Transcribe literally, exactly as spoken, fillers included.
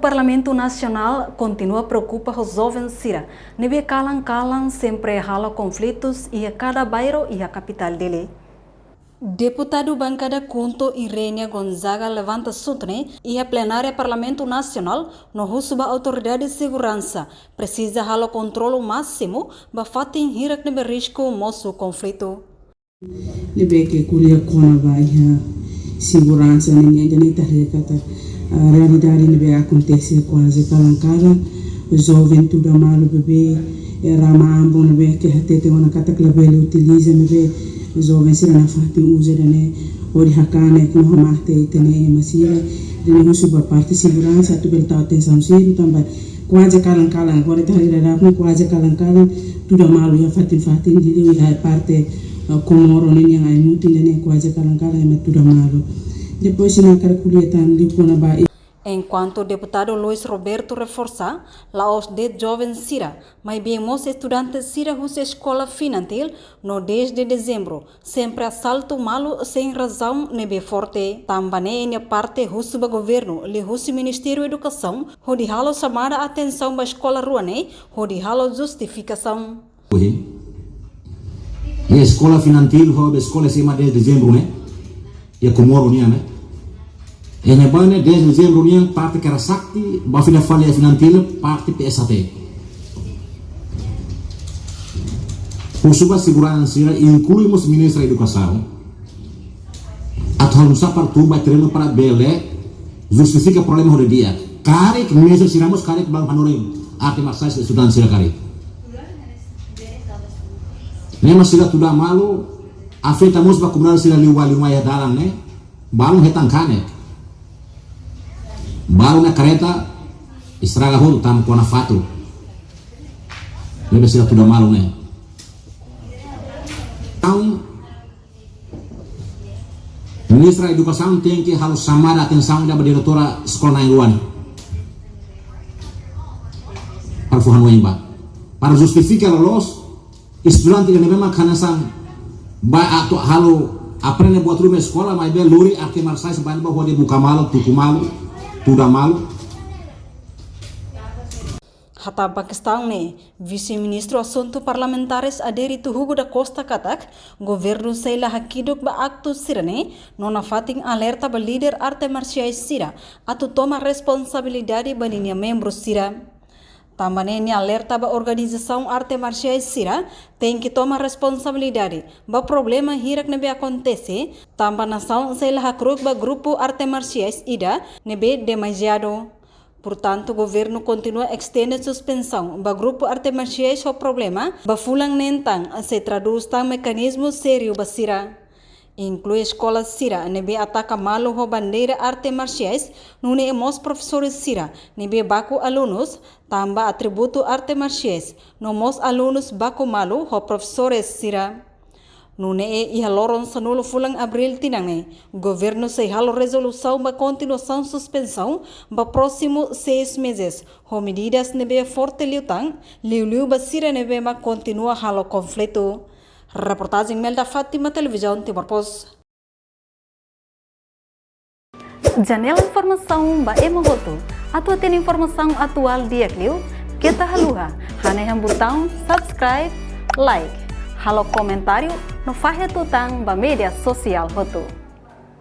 Parlamentu Nasionál kontinua preokupa ho joven sira ne'ebé kalan-kalan sempre halo konflitus iha kada bairru iha kapitál Dili. Deputadu bankada KHUNTO Irenia Gonzaga levanta asuntu ne'e iha plenária Parlamentu Nasionál no husu ba autoridade seguransa presiza halo kontrolu másimu ba fatin hirak ne'ebé risku mosu konflitu. Ne'ebé ke ko'alia kona-ba iha seguransa ne'e, ne'e ita haree katak, ah, realidade ne'ebé akontese kuaze kalan-kalan, joven tuda malu bebé, eh, rama ambon ne'ebé ke hatete ona katak labele utiliza ne'ebé, joven sira nafatin uza ida-ne'e, hodi hakanek no hamate ita-nia ema sira, ida-ne'e husu ba parte seguransa atu bele tau atensaun sériu tanba kuaze kalan-kalan, agora ita haree daudaun ne'e kuaze kalan-kalan, tuda malu iha fatin-fatin, Dili iha parte, eh, Komoro ne'e nian ai-mutin ne'e kuaze kalan-kalan ema tuda malu. Depois ita hakarak ko'alia tan liu kona-ba. Enkuantu Deputadu Luis Roberto reforsa, la'ós de'it joven sira, maibé mós estudante sira husi eskola Finantil no dez de Dezembru, sempre asaltu malu sein razaun ne'ebé forte. Tanba ne'e nia parte husu ba governu liuhusi Ministériu Edukasaun hodi halo xamada atensaun ba eskola rua ne'e hodi halo justifikasaun. Ohin, iha eskola Finantil ho eskola S M A dez de Dezembru ne'e, iha Komoro nian ne'e. Iha ne'ebá ne'e dez de Dezembru nian parte Kerasakti, ba fila fali iha Finantil parte P S H T. Husu ba seguransa sira inklui mós Ministra Edukasaun atu halo sapar tun ba terrenu para bele justifika problema hodi di'ak. Karik Ministra sira mós karik bang hanorin arte marsiais estudante sira karik. Ne'e mak sira tuda malu afeta mós ba komunidade sira liu ba liu mai iha dalan ne'e. Balun hetan kanek. Balun nia kareta estraga hotu tanba kona fatuk. Ne'ebé sira tuda malu ne'e. Entaun, Ministra Edukasaun tenke halo xamada atensaun ida ba diretora eskola na'in-rua ne'e. Para fó hanoin ba. Para justifika loloos, estudante ida ne'ebé mak hanesan ba atu halo aprende buat ruma iha eskola, maibé lori arte marsiais ba ne'ebá hodi buka malu, tuku malu, tuda malu. Hatán ba kestaun ne'e, Vise-Ministru Asuntu Parlamentares Adérito Hugo da Costa katak, governu sei la hakiduk ba aktu sira-ne'e, no nafatin alerta ba líder arte marsiais sira atu toma responsabilidade ba ninia membru sira. Tanba ne'e nia alerta ba organizasaun arte marsiais sira tenke toma responsabilidade ba problema hirak ne'ebé akontese, tanba nasaun sei la hakru'uk ba grupu arte marsiais ida ne'ebé demaziadu. Portantu, governu kontinua estende suspensaun ba grupu arte marsiais ho problema ba fulan neen tan, sei tradús tan mekanizmu sériu ba sira. Inklui eskola sira ne'ebé ataka malu ho bandeira arte marsiais, nune'e mós profesores sira ne'ebé baku alunus tanba atributu arte marsiais, no mós alunus baku malu ho profesores sira. Nune'e iha loron sanulu fulan Abríl tinan ne'e, governu sei halo rezolusaun ba kontinuasaun suspensaun ba prósimu seis meses, ho medidas ne'ebé forte liután, liuliu ba sira ne'ebé mak kontinua halo konflitu. Reportajen Melda Fátima, Televizaun Timor Post. Janela informasaun ba ema hotu. Atu hatene informasaun atuál di'ak liu, keta haluha hanehan butaun subscribe, like, halo komentáriu no fahe tutan ba média sosiál hotu.